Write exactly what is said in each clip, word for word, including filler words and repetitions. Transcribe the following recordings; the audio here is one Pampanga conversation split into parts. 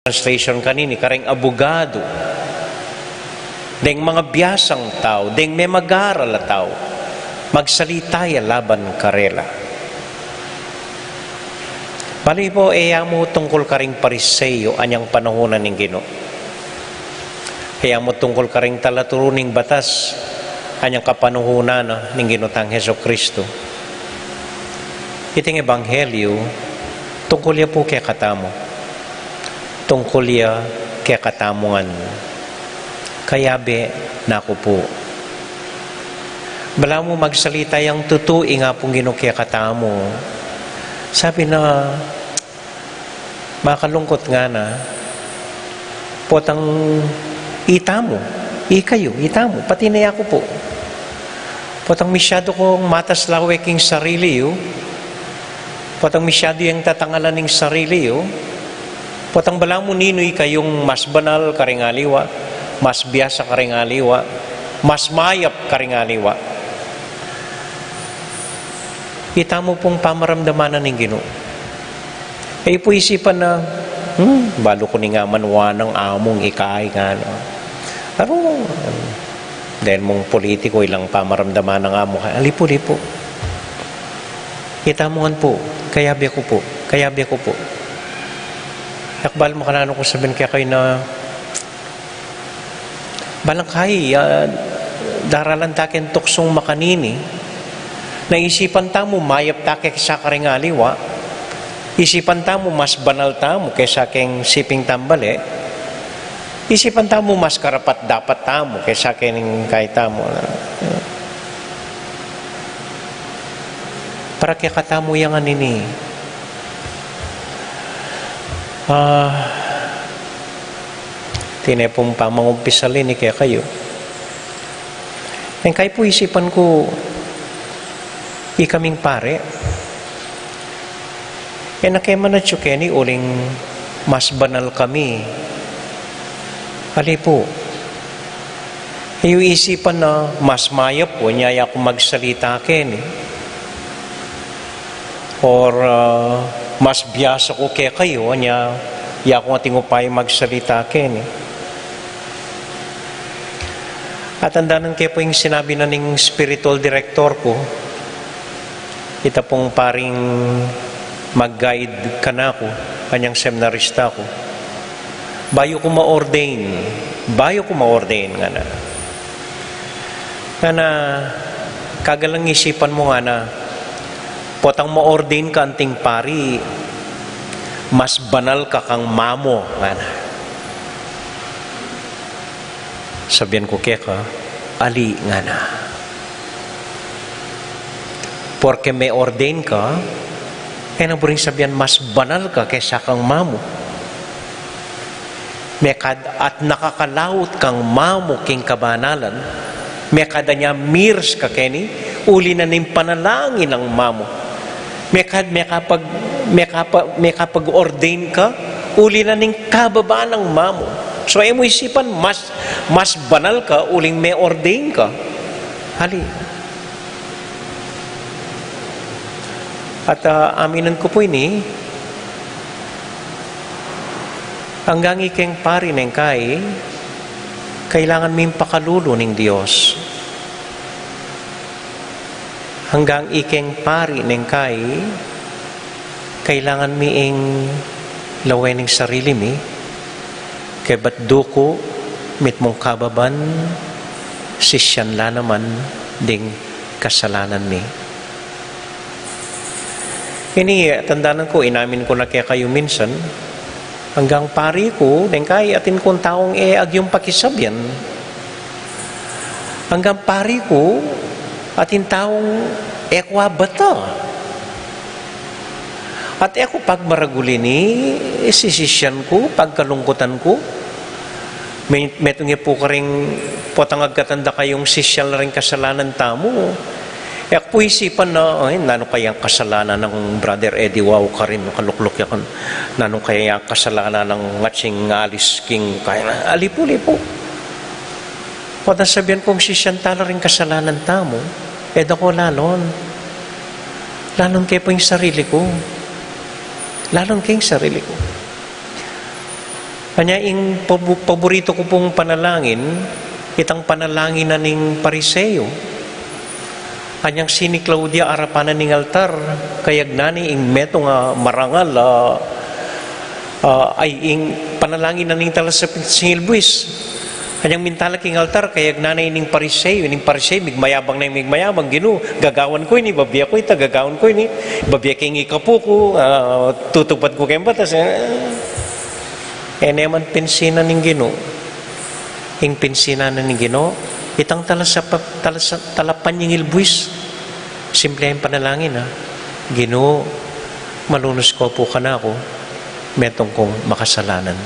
translation kanini, kareng abugadu, deng mga biasang tau, deng memagaral a tau, magsalita ya laban karela. Bale pu, e ya mu tungkul karing Pariseo anyang panahunan ning Ginu. E ya mu tungkul karing talaturu ning batas anyang kapanahunan na ning Ginu tang Jesucristo. Iting ebanghelyo, tungkul ya pu kekatamu. Tungkul ya kekatamu ngan. Kayabe na ku pu. Balamu magsalita yang tutu, ing Apung Ginu kekatamu. Sabi na, makalungkut ngana, potang itamu, ikayu, itamu, pati na yaku pu. Potang misyadu kung matas lawe king sarili yu, potang misyadu yang tatangalan ing sarili yu, potang balamu ninu ikayung mas banal karing aliwa, mas biasa karing aliwa, mas mayap karing aliwa. Itamu pung pamaramdaman na ning Ginu. E yu pu isipan na, hmm, balu ku ning aman wa nang amung ika, ika na. Aru, dahil mung politiku, ilang pamaramdaman nang amu ka. Ali pu, ali pu. Itamu ngan pu, kayabe ku pu, kayabe ku pu. Akbal makananu ku sabian kekayu na, balangkai, ah, daralan ta keng tuksung makanini, na isipan tamu mayap ta kesa karing aliwa, isipan tamu mas banal tamu kesa keng siping tambale, isipan tamu mas karapat-dapat tamu kesa keng kai tamu. Para kekatamu yang anini. Ah, tine pung pamangumpisal ini kekayu. Neng kai pu isipan ku, ikaming pari, e na ke man atyu keni uling mas banal kami. Ali pu. E yu isipan na mas mayap ku, anya yaku magsalita keni. Or, ah, mas biasa ku kekayu, anya yaku ating upaya magsalita keni. Atandanan ke pu ing sinabi na ning spiritual director ku, ita pung paring mag-guide kanaku, anyang seminarista ku. Bayu ku ma-ordain, bayu ku ma-ordain ngana. Ngana, kagalang isipan mu ngana, potang ma-ordain ka anting pari, mas banal ka kang mamu, ngana. Sabian ku keka, ali, ngana. Porke me-ordain ka, e na buring sabian mas banal ka kesa kang mamu. Mekad at nakakalaut kang mamu king kabanalan, mekad anya mirs ka keni, uli na ning panalangin nang mamu. Mekad mekapag, mekapa-, mekapag-ordain ka, uli na ning kababa nang mamu. So, e mu isipan mas, mas banal ka uling me-ordain ka. Ali. At, ah, aminan ku pu ini, anggang ikeng pari neng kai, kailangan ming pakalulu ning Dios. Anggang ikeng pari neng kai, kailangan mi ing lawen ing sarili mi, kaybat duku mitmung kababan, sisyan la naman ding kasalanan mi. Ini, tandanan ku, inamin ku na kekayu minsan, anggang pari ku, deng kai atin kung taung e agyung pakisabian. Anggang pari ku, atin taung e ku abata. At e ku pagmaragul ini, sisisyan ku, pagkalungkutan ku. Me-, metung ya pu karing potang agkatan da kayung sisyan la ring kasalanan tamu. E ku pu isipan na, ay, nanu kayang kasalanan nang Brother Eddie Wau karin, kalukluk ya kan. Nanu kayang kasalanan nang ating alis king kaya na, ali pu, ali pu. Potang sabian kung sisyan tala ring kasalanan tamu, e da ku lalon. Lalon ke pu ing sarili ku. Lalon ke ing sarili ku. Anya ing pabu-, paborito ku pung panalangin, itang panalangin na ning Pariseo. Anyang sini Claudia arapan na ning altar, kayag na ni ing metung a marangal, ah, ah, ay ing panalangin na ning talasapit singil buis. Anyang mintalak ing altar, kayag na ni ning Pariseo, ning Pariseo, migmayabang na ing migmayabang, Ginu, gagawan ku ini, babie ku ita, gagawan ku ini, babie ke ing ikapu ku, ah, tutupad ku keng batas, eh. E ne man pinsinan ning Ginu. Ing pinsinan na ning Ginu, itang talasapa-, talasa-, talapanyingil buis. Simple ing panalangin, ha. Ginu, malunus ko pu kanaku, metung kung makasalanan.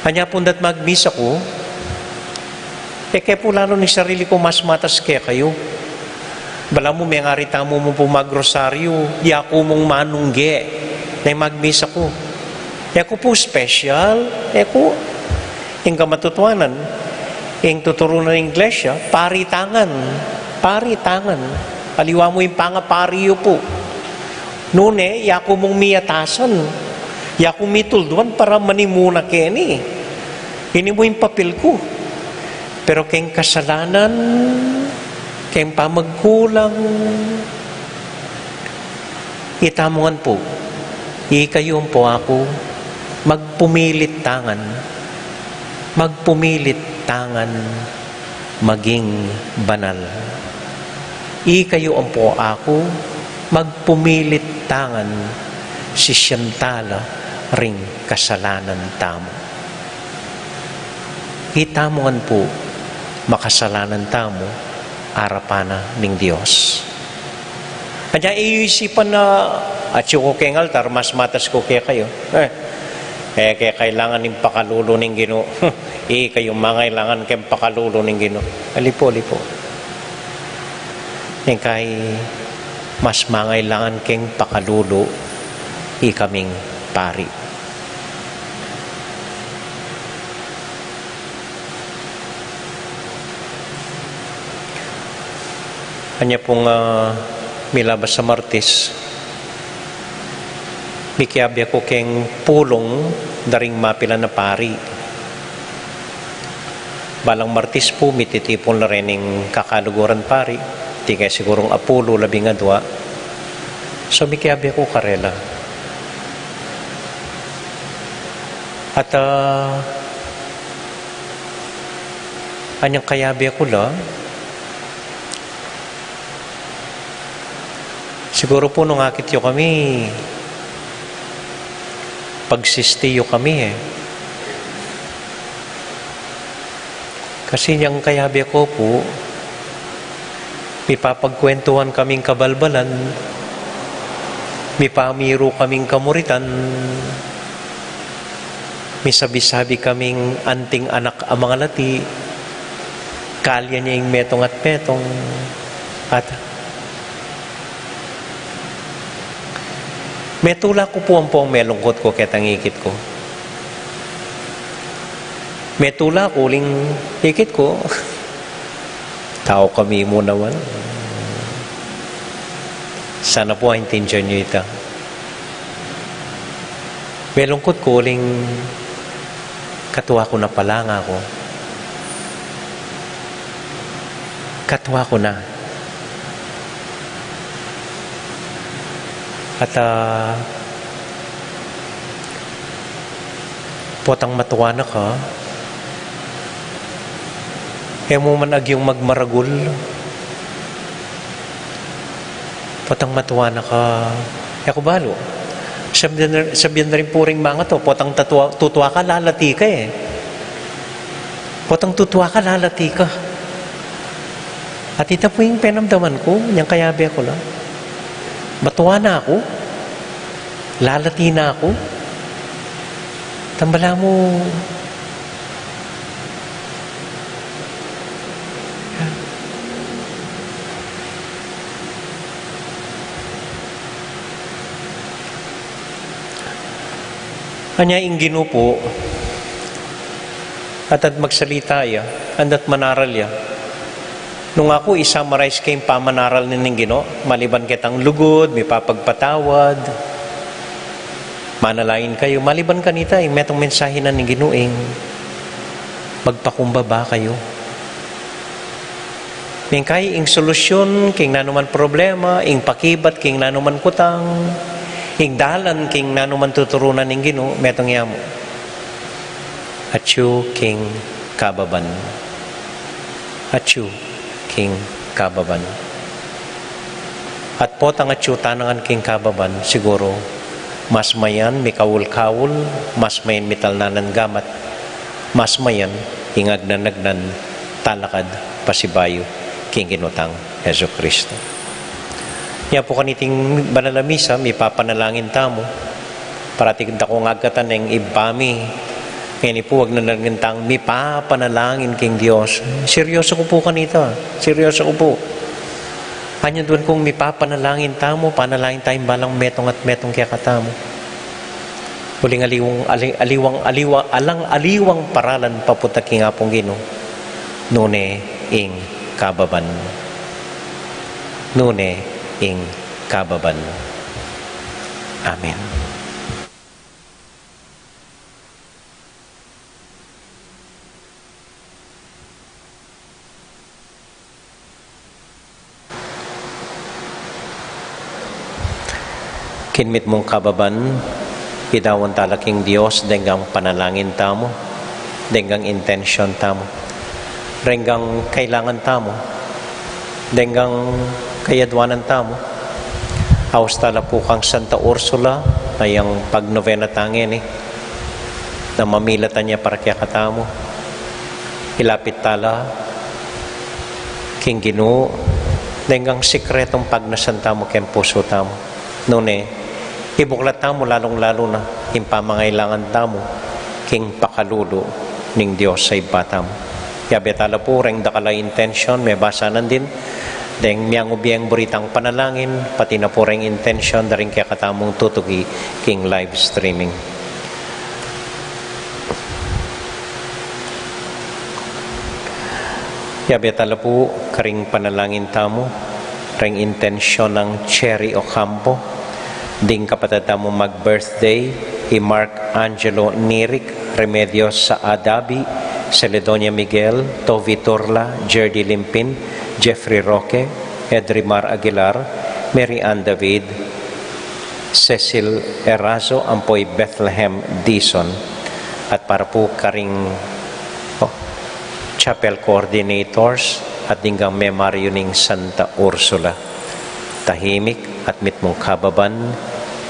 Anya pung dat magmisa ku, e ke pu lalu ning sarili ku mas matas kekayu. Balamu mengari tamu mu pu magrosaryu, yaku mung manungge, ne magmisa ku. E ku pu special, e ku, ing kamatutuanan, ing tuturu na ning Iglesia, pari tangan, pari tangan. Aliwa mu ing pangapari yu pu. Nune, yaku mung miatasan, yaku mitulduan para manimuna keni. Ini mu ing papil ku. Pero keng kasalanan, keng pamagkulang, itamu ngan pu, ikayu ampo aku, magpumilit tangan, magpumilit tangan, maging banal. Ikayu ampo aku, magpumilit tangan, sisian tala ring kasalanan tamu. Itamu ngan pu, makasalanan tamu, arapan na ning Dios. Anya, e yu isipan na, atyu ku keng altar, mas matas ku kekayu. E, e ke kailangan ing pakalulu ning Ginu. Ikayu mangailangan keng pakalulu ning Ginu. Ali pu, ali pu. Ing kai mas mangailangan keng pakalulu, ikaming pari. Anya pung, ah, milabas a Martis, mikiabe ku keng pulung da ring mapilan a pari. Balang Martis pu, mititipun la rening kakaluguran pari, tingga sigurung apulu, labing adua. So, mikiabe ku karela. At, ah, anyang kayabe ku la, siguru pu nung akit yu kami, pagsisti yu kami, e. Kasi nyang kayabe ku pu, mipapagkwentuhan kaming kabalbalan, mipamiru kaming kamuritan, misabi-sabi kaming anting anak a mangalati, kalya ne ing metung at metung, at metula ku pu ampong melungkut ku ketang ikit ku. Metula ku uling ikit ku. Tau kami mu naman. Sana pu aintindian yu ita. Melungkut ku uling katua ku na pala ngaku. Katua ku na. At, ah, potang matua na ka, e mu man agyung magmaragul. Potang matua na ka, e ku balu. Sabian, sabian na rin pu ring mangato, potang tatua-, tutua ka, lalati ka e. Potang tutua ka, lalati ka. At ita pu ing penamdaman ku, nyang kayabe ku la. Matua na ku, lalati na ku. Tambala mu, anya ing Ginu pu, at at magsalita ya, andat manaral ya. Nung aku i-summarize ke ing pamanaral na ning Ginu, maliban ketang lugud, mipapagpatawad, Manalangin kayu, maliban kanita, ing metung mensahe na ning Ginu ing magpakumbaba kayu. Mengkai ing solusyun king nanuman problema, ing pakibat king nanuman kutang, ing dalan king nanuman tuturunan ning Ginu, metung ya mu. Atyu king kababan. Atyu king kababan. At potang atyu tana ngan king kababan, siguru, mas mayan mikaul-kaul, mas mayan mitalnan gamat, mas mayan ing agnan-agnan talakad pasibayu king Ginu tang Jesu Cristo. Nya pu kaniting banal a misa, mipapanalangin tamu. Parati da kung agkatan ing Ibpa mi, ngeni pu agnan-agnan tang mipapanalangin king Dios. Seryoso ku pu kanita, seryoso ku pu. Anyaduan kung mipapanalangin tamu, panalangin tayung balang metung at metung kekatamu. Uling aliwang, ali-, aliwang, aliwa-, alang aliwang paralan papunta king Apung Ginu, nune ing kababan. Nune ing kababan. Amen. King mitmung kababan, idaun tala king Dios deng panalangin tamu, deng intensyon tamu, deng kailangan tamu, deng kayadwanan tamu. Aus tala pu kang Santa Ursula, na yang pagnovena ta ngeni, na mamilatan ya para kekatamu. Ilapit tala king Ginu deng sikretung pagnasan tamu king pusu tamu. Nune, ibuklat tamu lalung-lalu na ing pamangailangan tamu king pakalulu ning Dios a Ibpa tamu. Yabe tala pu reng dakal a intensyon, mebasa nandin, deng miangubiang buritang panalangin, pati na pu reng intensyon da ring kekatamung tutuki king live streaming. Yabe tala pu karing panalangin tamu, reng intensyon nang Cherry Ocampo, ding kapatad tamu mag-birthday, i Mark Angelo Nirik, Remedios Saadabi, Celedonia Miguel, Tovi Turla, Jerdy Limpin, Jeffrey Roque, Edrimar Aguilar, Mary Ann David, Cecil Erazo, ampo i Bethlehem Dizon, at para pu karing, oh, chapel coordinators, at ding memaryu ning Santa Ursula. Tahimik at mitmung kababan,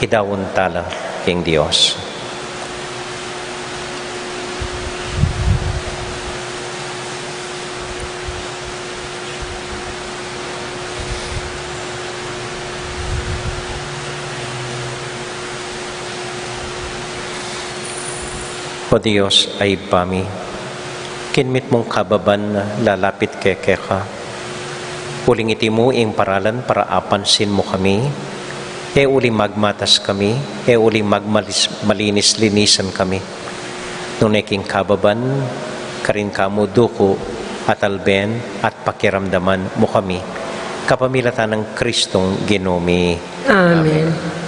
idaun tala king Dios. O Dios a Ibpa mi, king mitmung kababan lalapit kami keka. Uling iti mu ing paralan para apansin mu kami, e uli magmatas kami, e uli magmalis-, malinis-linisan kami. Nune king kababan, karin ka mu duku at alben at pakiramdaman mu kami, kapamilatan nang Kristong Ginu mi. Amen.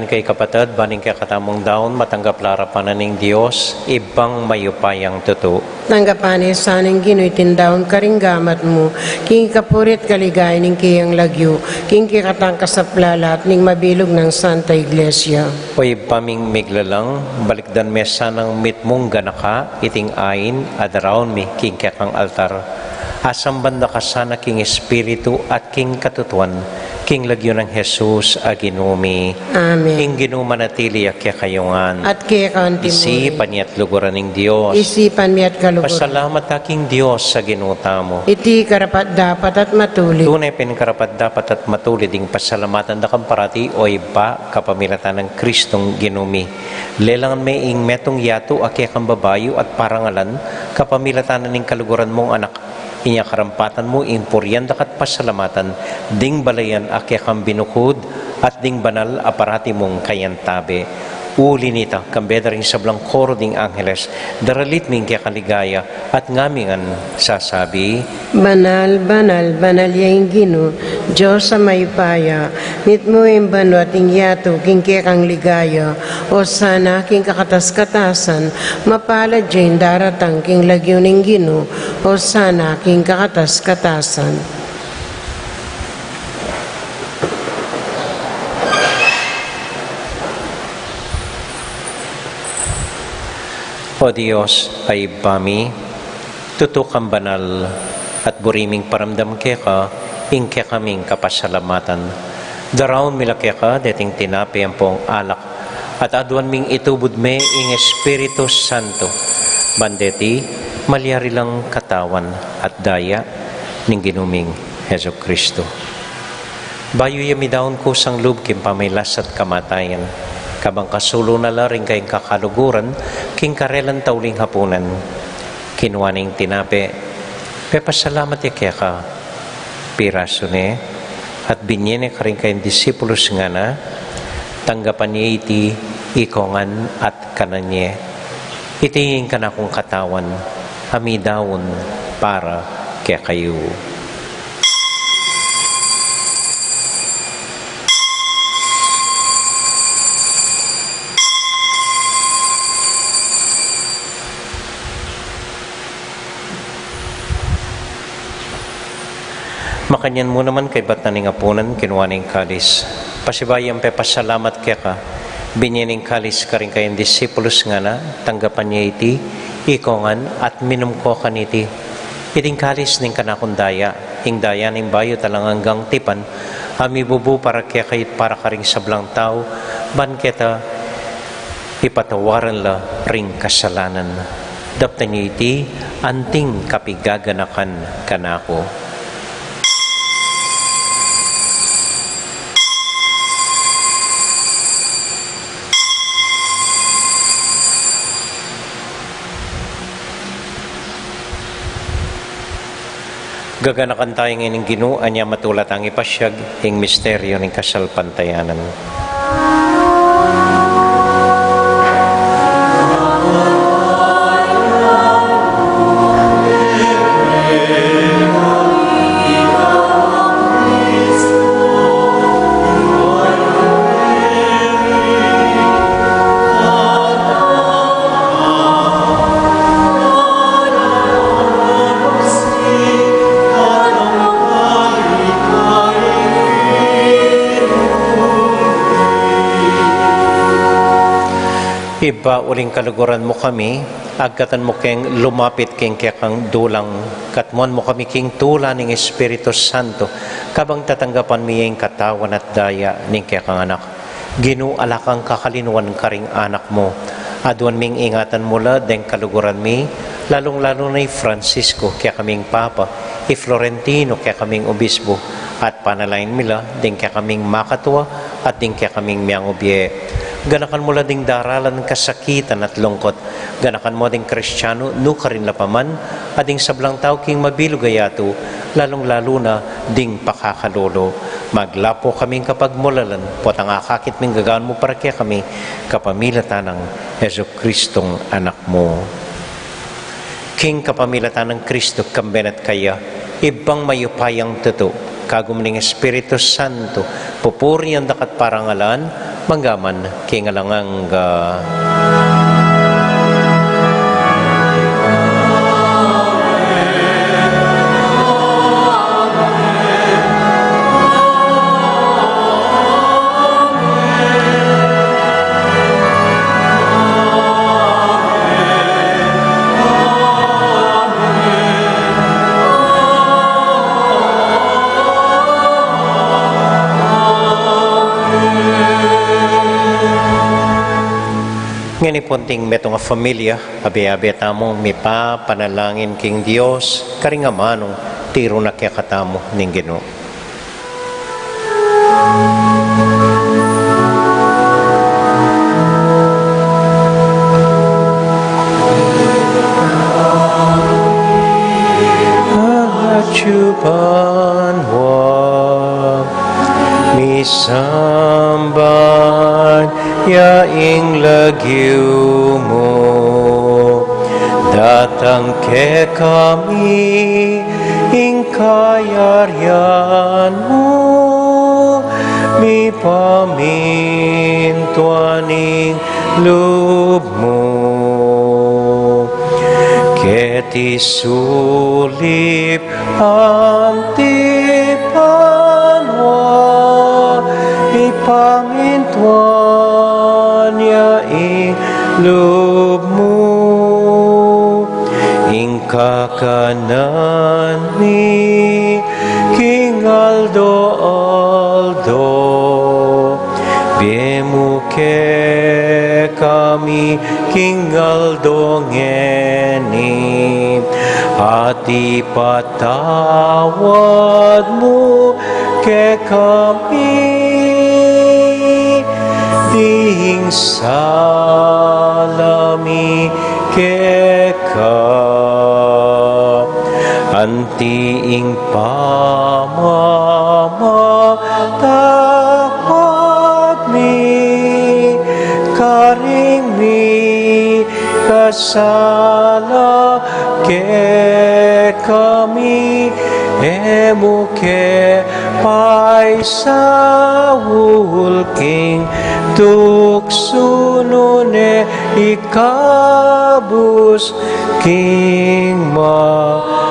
Kay kapatad, ban ing kekatamung daun matanggap la arapan na ning Dios, Ibpang mayupayang tutu. Tanggapan na sana ning Ginu iting daun karing gamat mu, king kapurian at kaligayan ning keyang lagyu, king kekatang kasaplalan at ning mabilug nang Santa Iglesia. O Ibpa ming miglalang, balikdan me sanang mitmung ganaka iting ain a daraun mi king kekang altar. Asamban da ka sana king espiritu at king katutuan, king lagyu nang Jesus a Ginu mi. Amen. Ing Ginu manatili ya kekayu ngan. At keka mu rin. Isipan ya at luguran ning Dios. Isipan mi at kaluguran. Pasalamat ta king Dios a Ginu tamu. Iti karapat-dapat at matulid. Tune pin karapat-dapat at matulid ing pasalamatan da kang parati, o Ibpa, kapamilatan nang Kristong Ginu mi. Lelangan me ing metung yatu a kekang babayu at parangalan, kapamilatan na ning kaluguran mung Anak. Inya karampatan mu ing purian da ka at pasalamatan, ding balayan a kekang binukud, at ding banal a parati mung kayantabe. Uli nita, kambe da ring sablang koro ding angeles, daralit mi ing kekang ligaya, at ngami ngan sasabi: Banal, banal, banal ya ing Ginu, Dios a mayupaya, mitmu ing banua at ing yatu king kekang ligaya, Osana king kakatas-katasan, mapalad ya ing daratang king lagyu ning Ginu, Osana king kakatas-katasan. O Dios a Ibpa mi, tutu kang banal, at buri ming paramdam keka ing kekaming kapasalamatan. Daraun mi la keka deting tinape ampong alak, at aduan ming itubud me ing Espiritu Santo, ban deti malyari lang katawan at daya ning Ginu ming Jesucristo. Bayu ya midaun kusang lub king pamagkasakit at kamatayan, kabang kasulu na la ring kayang kakaluguran king karelang tauling hapunan, kinua ne ing tinape, pepasalamat ya keka, pirasu ne, at binie ne karing kayang disipulus, ngana: Tanggapan ye iti ikongan at kanan ye. Iti ing kanakung katawan a midaun para kekayu. Makanyan mu naman kaybat na ning apunan, kinua ne ing kalis, pasibayu yang pepasalamat keka, binie ne ing kalis karing kayang disipulus, ngana: Tanggapan ye iti ikongan at minum ko kaniti. Iti ing kalis ning kanakung daya, ing daya ning bayu at alang anggang tipan, a mibubu para kekayu at para karing sablang tau, ban keta ipatawaran la ring kasalanan. Daptan ye iti anting kapigaganakan kanaku. Gaganakan taya ngeni ing Ginu, anya matula tang ipasiag ing misteryu ning kasalpantayanan. Ibpa, uling kaluguran mu kami, agkatan mu keng lumapit king kekang dulang, katmuan mu kami king tula ning Espiritu Santo, kabang tatanggapan mi ing katawan at daya ning kekang Anak. Ginu, ala kang kakalinuan karing anak mu. Aduan ming ingatan mu la deng kaluguran mi, lalung-lalu na i Francisco, kekaming Papa, i Florentino, kekaming Obispo, at panalangin mi la deng kekaming makatua at deng kekaming miyangubie. Ganakan mu la ding daralan kasakitan at lungkot. Ganakan mu ding Kristiano nukarin la pa man, at ding sablang tau king mabilug a yatu, lalung-lalu na ding pakakalulu. Maglapu kaming kapagmulalan, potang akakit ming gagawan mu para kekami, kapamilatan nang Jesucristong Anak mu. King kapamilatan nang Kristo, kambe na at kaya, Ibpang mayupayang tutu, kagum ning Espiritu Santo, pupurian da ka at parangalan, Manggaman king alang angga. Ngeni pu, anting metung a familia, abe-abe tamung mipapanalangin king Dios, karing amanung tiru na kekatamu ning Ginu. Atyu banua, misamban ya ing lagyu mu, datang kekami ing kayarian mu, mipamintuan ing lub mu keti sulip anti banua, mipamintuan ya ing lub mu. Ing kakanan mi king aldo-aldo, ibie mu kekami king aldo ngeni, at ipatawad mu kekami ding sala mi keka, anti ing pamamatawad mi karing mikasala kekami, e mu ke paisaul king tuksu, nune ikabus king marok.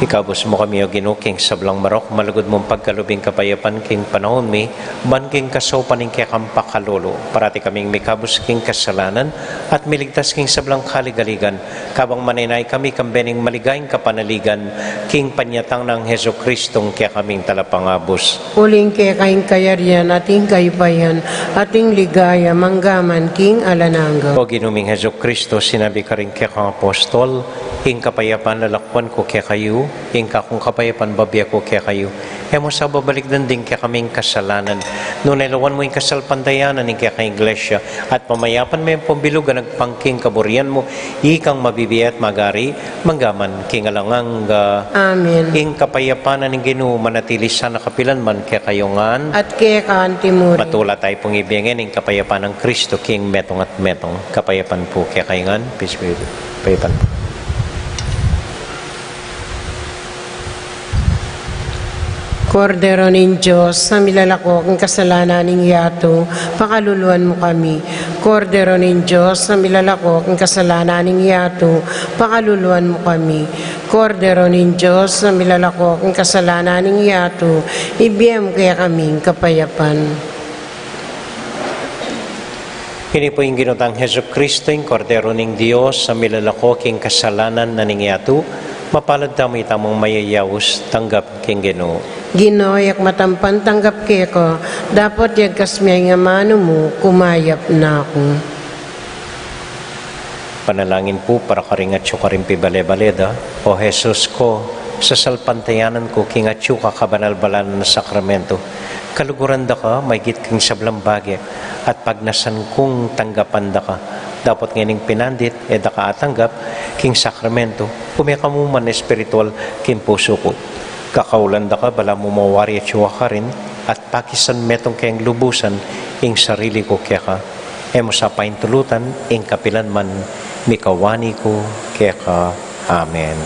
Ikabus mu kami, O Ginu, king sablang marok, malugud mung pagkalub ing kapayapan king panaun mi, ban king kasaupan ning kekang pakalulu, parati kaming mikabus king kasalanan, at miligtas king sablang kaligaligan, kabang manenaya kami kambe ning maligayang kapanaligan, king panyatang nang Jesucristong kekaming Talapangabus. Uling keka ing kayarian, at ing kayupayan, at ing ligaya, manggaman king alang angga. O Ginu ming Jesucristo, sinabi karing kekang apostol, ing kapayapan lalakwan ku kekayu, ing kakung kapayapan bibie ku kekayu. E mu sa babalikdan ding kekaming kasalanan, nune lawan mu ing kasalpantayanan ning kekang Iglesia, at pamayapan me pung bilug a agpang king kaburian mu, ikang mabibie at magari, manggaman king alang angga. Amen. Ing kapayapan ning Ginu manatili sana kapilan man kekayu ngan. At keka antimurin. Matula tayu pung ibie ngeni ing kapayapan nang Kristo king metung at metung. Kapayapan pu kekayu ngan, peace be with you. Kapayapan pu. Kordero ning Dios, a milalako king kasalanan ning yatu, pakaluluan mu kami. Kordero ning Dios, a milalako king kasalanan ning yatu, pakaluluan mu kami. Kordero ning Dios, a milalako king kasalanan ning yatu, ibie mu kekami ing kapayapan. Ini pu ing Ginu tang Jesucristo, ing Kordero ning Dios, a milalako king kasalanan na ning yatu. Mapalad tamu itamung mayayaus tanggap king Ginu. Ginu, e ku matampan tanggap keka, dapot yagkas me ing amanu mu, kumayap na ku. Panalangin pu para karing atyu karing pibale-bale da. O Jesus ku, sasalpantayanan ku king atyu ka kabanal-banalan a sakramento, kaluguran da ka maigit king sablang bage, at pagnasan kung tanggapan da ka. Dapot ngening pinandit e da ka atanggap king sakramento, kume ka mu man espiritual king pusu ku. Kakaulan da ka balamu mawari atyu ka karin, at pakisan metung keng lubusan ing sarili ku keka. E mu sa paintulutan ing kapilan man, mikawani ku keka. Amen.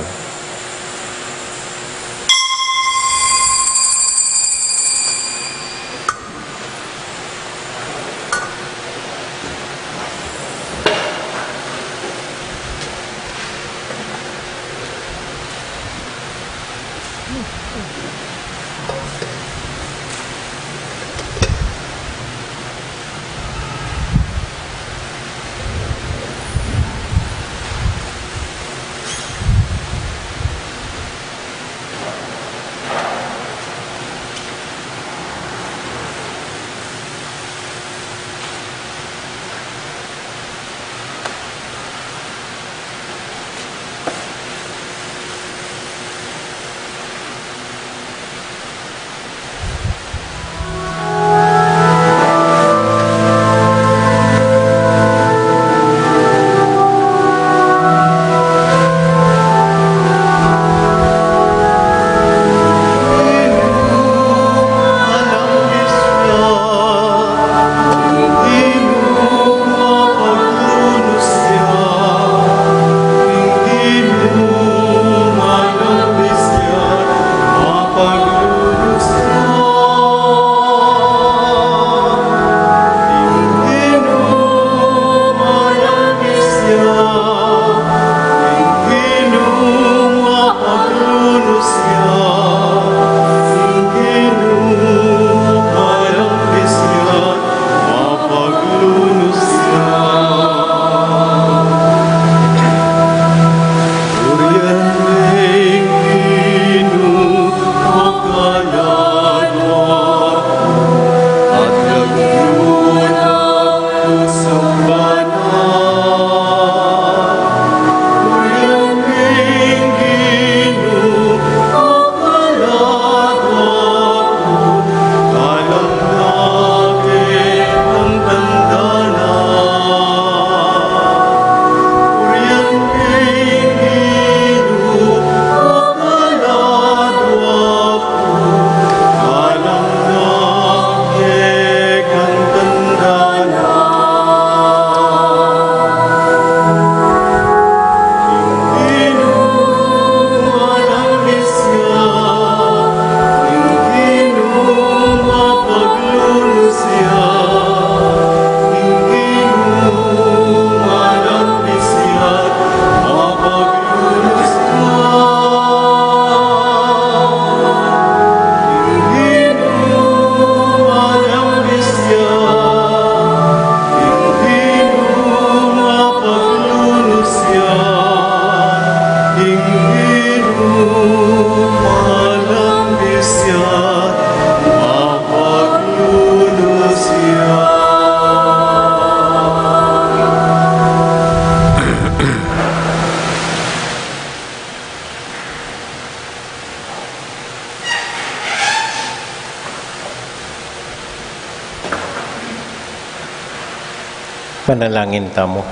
Manalangin tamu.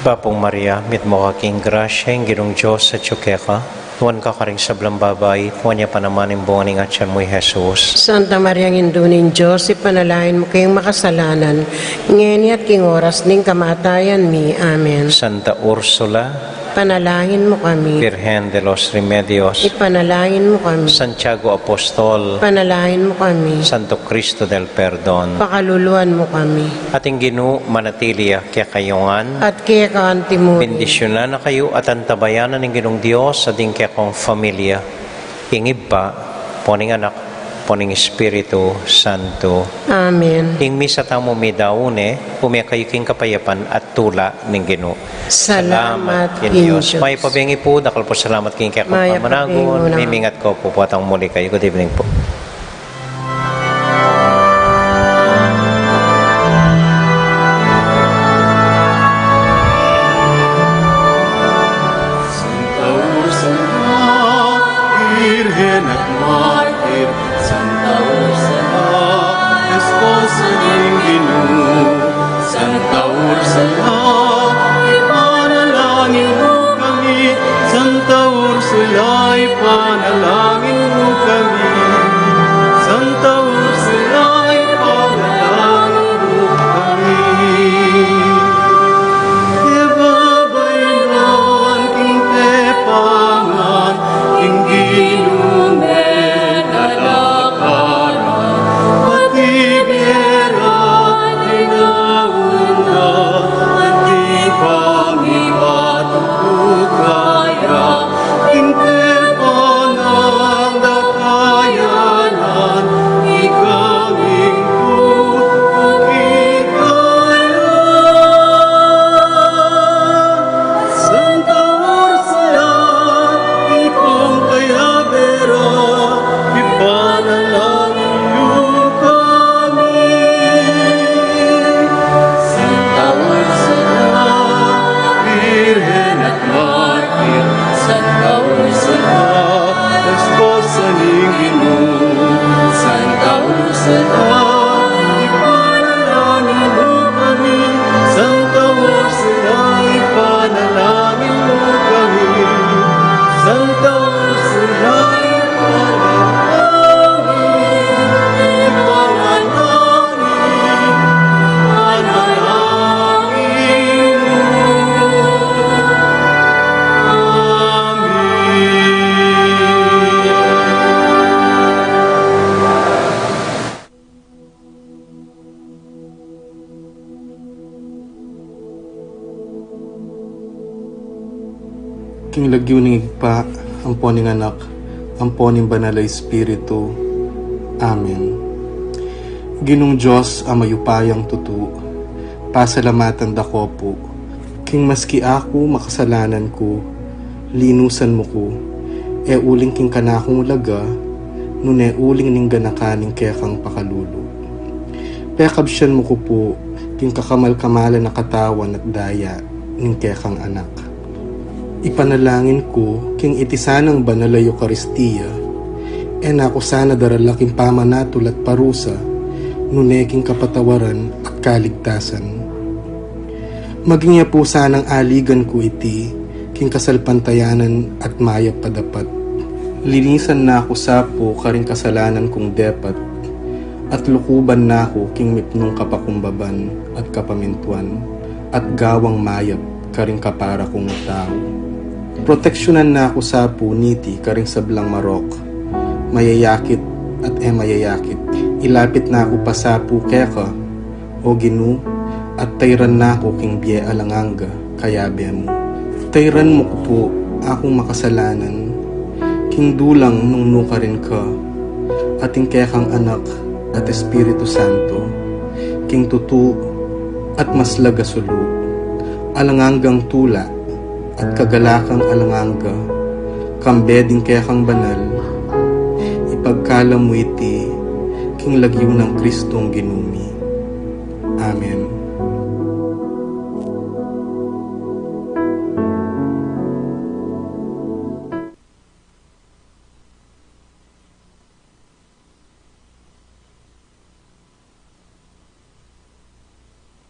Bapu Maria, mitmu ka king grasya, ing Ginung Dios atyu keka, nuan ka karing sablang babai, nuan ya pa naman ing bunga ning atyan mu, i Jesus. Santa Maria, Indu ning Dios, ipanalangin mu kaming makasalanan, ngeni at king oras ning kamatayan mi. Amen. Santa Ursula, ipanalangin mu kami. Virgen de los Remedios, ipanalangin mu kami. Santiago Apostol, ipanalangin mu kami. Santo Cristo del Perdon, pakaluluan mu kami. At ing Ginu manatili ya kekayu ngan. At keka anti murin. Bendisyunan na kayu at antabayanan ning Ginung Dios, at ing kekong familia, ing Ibpa, ampo ning Anak, ampo ning Espiritu Santo. Amen. Ing misa tamu midaun ne, ume kayu king kapayapan at tula ning Ginu. Salamat king Dios. Mayap a bengi pu, dakal pung salamat king kekong pamanagun, mimingat ko pu, pu atang muli kayu. Good evening pu. Santa Ursula, Birhen at Martir, Santa Ursula, esposa ning Ginu, Santa Ursula, ipanalangin mu kami, Santa Ursula, ipanalangin mu kami, Santa Ursula, ipanalangin mu kami. Kebabainan king tepangan, ing Ginu me dalakaran, pati bie ra dinaun na, anti pa mi patuku kaya, king tepangan da kayanan, ikaming pupuki kaya. Santa Ursula, ikong kayabe ra, ipanalangin yu kami. Santa Ursula, Birhen at Martir, Santa Ursula, esposa ning Ginu, Santa Ursula, ipanalangin mu kami, Santa Ursula, ipanalangin mu kami, Santa Ursula, ipanalangin, ipanalangin, ipanalangin mu kami. King lagyu ning Ibpa, ampo ning Anak, ampo ning Banal a Espiritu. Amen. Ginung Dios a mayupayang tutu, pasalamatan da ko pu, king maski aku makasalanan ku, linusan mu ku, e uling king kanakung laga, nune uling ning ganakan ning kekang pakalulu. Pekabsian mu ku pu king kakamal-kamalan a katawan at daya ning kekang Anak. Ipanalangin ku king iti sanang banal a Eukaristia, e na ku sana darala king pamanatul at parusa, nune king kapatawaran at kaligtasan. Maging ya pu sanang aligan ku iti king kasalpantayanan at mayap a dapat. Linisan na ku sa pu karing kasalanan kung depat, at lukuban na ku king mipnung kapakumbaban at kapamintuan, at gawang mayap karing kapara kung tau. Proteksyunan na ku sa pu niti karing sablang marok, mayayakit at e mayayakit. Ilapit na ku pa sa pu keka, O Ginu, at tayran na ku king bie alang angga, kayabe mu. Tayran mu ku pu akung makasalanan king dulang nung nukarin ka, at ing kekang Anak at Espiritu Santo, king tutu at maslag a sulu, alang anggang tula at kagalakang alang angga, kambe ding kekang banal, ipagkalam mu iti king lagyu nang Kristong Ginu mi. Amen.